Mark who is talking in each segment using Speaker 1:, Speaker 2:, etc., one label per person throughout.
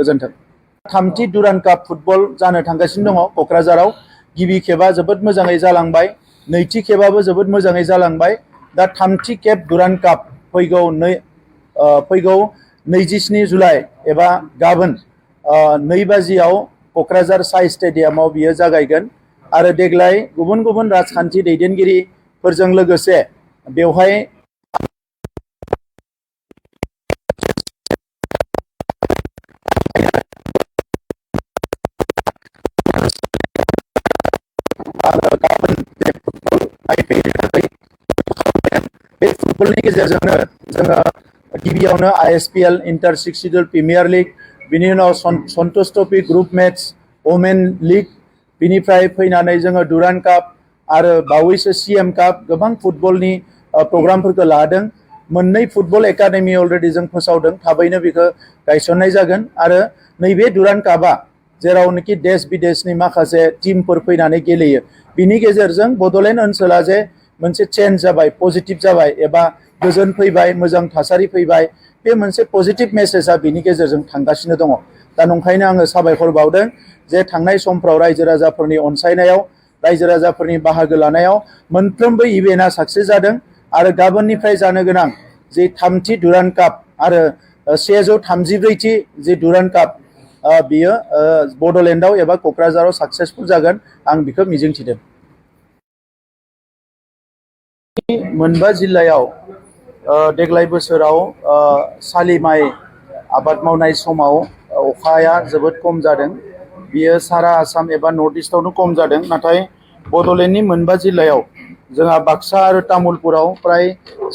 Speaker 1: गोजोन्थों। थामथि दुरान काप फुटबल जानो थांगासिनो दङ क'क्राझाराव। गिबि खेबा जोबोद मोजाङै जालांबाय, नैथि खेबाबो जोबोद मोजाङै जालांबाय। दा थामथि खेब दुरान काप फैगौ 27 जुलाइ एबा गाबोन 2 बाजियाव क'क्राझार साइ स्टेडियामाव बियो जागायगोन। आरो देग्लाय गुबुन गुबुन राजखान्थि दैदेनगिरिफोरजों लोगोसे बेवहाय बे फुटबलनि गेजेरजोंनो जोङो गिबियावनो ISPL inter 6 schedule premier league, बिनि उनाव Santosh trophy group match women league, बिनिफ्राय फैनानै जोङो दुरान काप आरो बावैसो CM काप गोबां फुटबलनि प्रग्रामफोरखौ लादों। मोननै फुटबल एकाडेमी अलरेडी जों फोसावदों, थाबैनो बेखौ गायसननाय जागोन। आरो नैबे दुरान कापआ जेरावनोखि देश विदेशनि माखासे टीमफोर फैनानै गेलेयो, बिनि गेजेरजों बड'लेण्ड ओनसोला जे मोनसे चेन्ज जाबाय, पजिटिव जाबाय एबा गोजोन फैबाय, मोजां थासारि फैबाय, बे मोनसे पजिटिव मेसेजआ बिनि गेजेरजों थांगासिनो दङ। दा नंखायनो आङो साबायखर बावदों जे थांनाय समफ्राव रायजो राजाफोरनि अनसायनायाव, रायजो राजाफोरनि बाहागो लानायाव मोनफ्रोमबो इभेन्टआ साक्सेस जादों। आरो गाबोननिफ्राय जानो गोनां जे थामथि दुरान काप आरो 134थि जे दुरान काप बियो बड'लेण्डआव एबा क'क्राझाराव साक्सेसफुल जागोन, आं बेखौ मिजिंथिदों। मोनबा जिल्लायाव देग्लाय बोसोराव सालि माइ आबाद मावनाय समाव अखाया जोबोद खम जादों। बियो सारा आसाम एबा नर्थ इस्टआवनो खम जादों। नाथाय बड'लेण्डनि मोनबा जिल्लायाव जोंहा बाक्सा आरो तामुलपुराव प्राय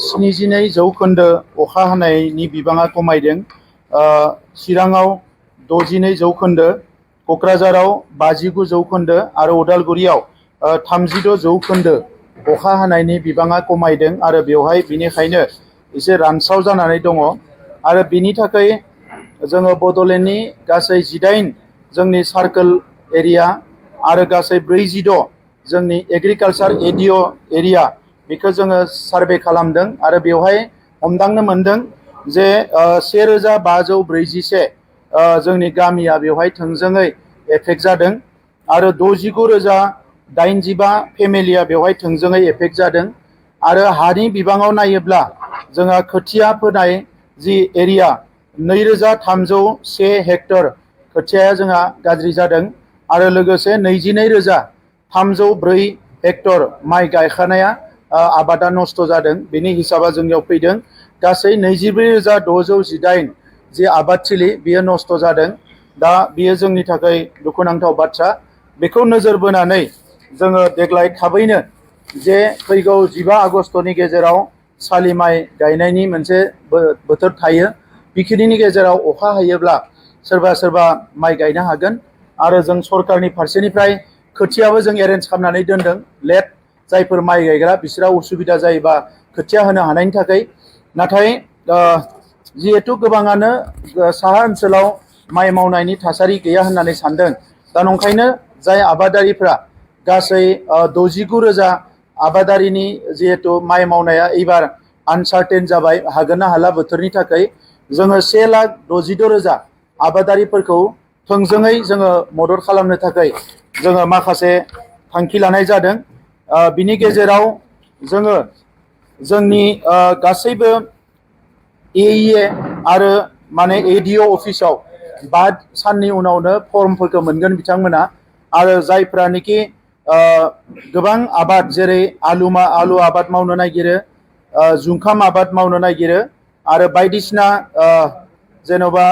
Speaker 1: 72% अखा हानायनि बिबाङा खमायदों। चिराङाव 62%, क'क्राझाराव 59% आरो उदालगुरियाव 36% अखा हानायनि बिबाङा खमायदों। आरो बेवहाय बिनिखायनो एसे रानस्राव जानानै दङ। आरो बिनि थाखाय जोङो बड'लेण्डनि गासै 18 जोंनि सार्कोल एरिया आरो गासै 46 जोंनि एग्रिकालचार एडिअ एरिया, बेखौ जोङो सार्भे खालामदों। आरो बेवहाय हमदांनो मोनदों जे 1541 जोंनि गामिया बेवहाय थोंजोङै एफेक्ट जादों। आरो 69,085 फेमिलिया बेवहाय थोंजोङै एफेक्ट जादों। आरो हानि बिबाङाव नायोब्ला जोंहा खोथिया फोनाय जि एरिया 2301 हेक्टर खोथियाया जोंहा गाज्रि जादों। आरो लोगोसे 22,304 हेक्टर माइ गायखानाया आबादा नस्थ' जादों। बेनि हिसाबा जोंनियाव फैदों गासै 24,618 जि आबादथिलि बियो नस्थ' जादों। दा बियो जोंनि थाखाय दुखुनांथाव बाथ्रा। बेखौ नोजोर बोनानै जोङो देग्लाय थाबैनो जे फैगौ 15 आगस्तनि गेजेराव सालि माइ गायनायनि मोनसे बोथोर थायो, बेखिनिनि गेजेराव अखा हायोब्ला सोरबा सोरबा माइ गायनो हागोन। आरो जों सरकारनि फारसेनिफ्राय खोथियाबो जों एरेन्ज खालामनानै दोनदों। लेट जायफोर माइ गायग्रा बिसोरा उसुबिदा जायोबा खोथिया होनो हानायनि थाखाय। नाथाय जिहेतु गोबाङानो साहा ओनसोलाव माइ मावनायनि थासारि गैया होननानै सानदों, दा नंखायनो जाय आबादारिफ्रा गासै 69,000 आबादारिनि जिहेतु माइ मावनाया एबार आनसार्टेन जाबाय, हागोन ना हाला बोथोरनि थाखाय, जोङो 1,66,000 आबादारिफोरखौ थोंजोङै जोङो मदद खालामनो थाखाय जोङो माखासे थांखि लानाय जादों। बिनि गेजेराव जोङो जोंनि गासैबो AEA आरो माने ADO अफिसाव 5 साननि उनावनो फर्मफोरखौ मोनगोन बिथांमोना। आरो जायफ्रानोखि गोबां आबाद जेरै आलु आबाद मावनो नागिरो, जुंखाम आबाद मावनो नागिरो, आरो बायदिसिना जेन'बा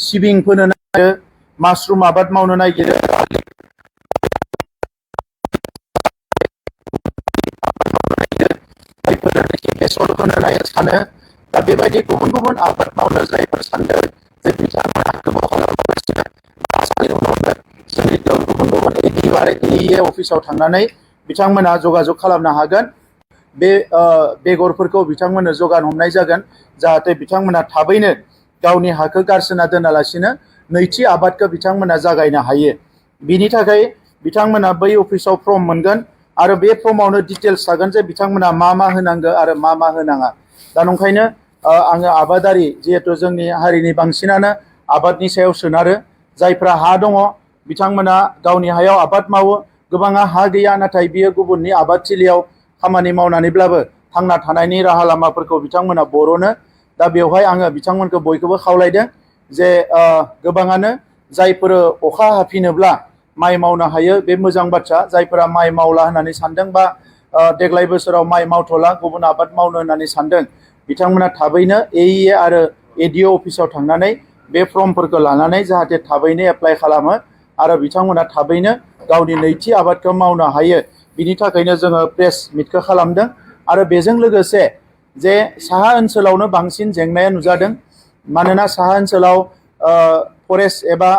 Speaker 1: सिबिं फोनो नागिरो, मासरुम आबाद मावनो नागिरो, बेसर फोनो सानो, दा बेबायदि गुबुन गुबुन आबाद मावनो जायफोर सानदों जे बिथांमोना गोबाव खालामगासिनो जोंनि गुबुन गुबुन AEA अफिसाव थांनानै बिथांमोना जगाजग खालामनो हागोन। बे बेगरफोरखौ बिथांमोननो जगान हमनाय जागोन, जाहाथे बिथांमोना थाबैनो गावनि हाखौ गारसोना दोनालासिनो नैथि आबादखौ बिथांमोना जागायनो हायो। बिनि थाखाय बिथांमोना बै अफिसाव फर्म मोनगोन। आरो बे फर्मावनो डिटेल्स थागोन जे बिथांमोना मा होनांगौ आरो मा होनाङा। दा नंखायनो आङो आबादारि जिहेतु जोंनि हारिनि बांसिनानो आबादनि सायाव सोनारो। जायफ्रा हा दङ बिथांमोना गावनि हायाव आबाद मावो, गोबाङा हा गैया नाथाय बियो गुबुननि आबादथिलियाव खामानि मावनानैब्लाबो थांना थानायनि राहा लामाफोरखौ बिथांमोना बरनो। दा बेवहाय आङो बिथांमोनखौ बयखौबो खावलायदों जे गोबाङानो जायफोर अखा हाफिनोब्ला माइ मावनो हायो बे मोजां बाथ्रा। जायफोरा माइ मावला होननानै सानदों बा देग्लाय बोसोराव माइ मावथ'ला गुबुन आबाद मावनो होननानै सानदों बिथांमोना थाबैनो AEA आरो ADO अफिसाव थांनानै बे फर्मफोरखौ लानानै जाहाथे थाबैनो एप्लाइ खालामो आरो बिथांमोना थाबैनो गावनि नैथि आबादखौ मावनो हायो। बिनि थाखायनो जोङो प्रेस मिटखौ खालामदों। आरो बेजों लोगोसे जे साहा ओनसोलावनो बांसिन जेंनाया नुजादों। मानोना साहा ओनसोलाव फरेस्ट एबा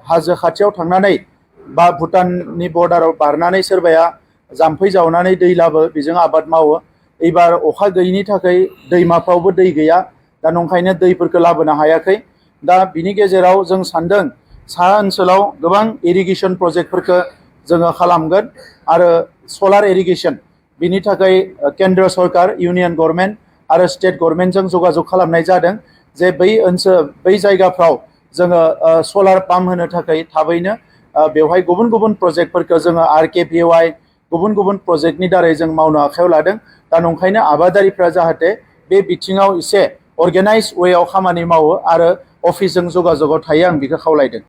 Speaker 1: हाजो खाथियाव थांनानै बा भुटाननि बर्डाराव बारनानै सोरबाया जाम्फै जावनानै दै लाबो बेजों आबाद मावो। एबार अखा गैयिनि थाखाय दैमाफ्रावबो दै गैया, दा नंखायनो दैफोरखौ लाबोनो हायाखै। दा बिनि गेजेराव जों सानदों साहा ओनसोलाव गोबां इरिगेसन प्रजेक्टफोरखौ जोङो खालामगोन आरो सलार इरिगेसन बिनि थाखाय केन्द्र सरकार, इउनियन गभर्नमेन्ट आरो स्टेट गभर्नमेन्टजों जगाजग खालामनाय जादों जे बै जायगाफ्राव जोङो सलार पाम्प होनो थाखाय थाबैनो बेवहाय गुबुन गुबुन प्रजेक्टफोरखौ जोङो RKPY गुबुन गुबुन प्रजेक्टनि दारै जों मावनो आखायाव लादों। दा नंखायनो आबादारिफ्रा जाहाथे बे बिथिङाव एसे अर्गेनाइज वेआव खामानि मावो आरो अफिसजों जगाजगआव थायो, आं बेखौ खावलायदों।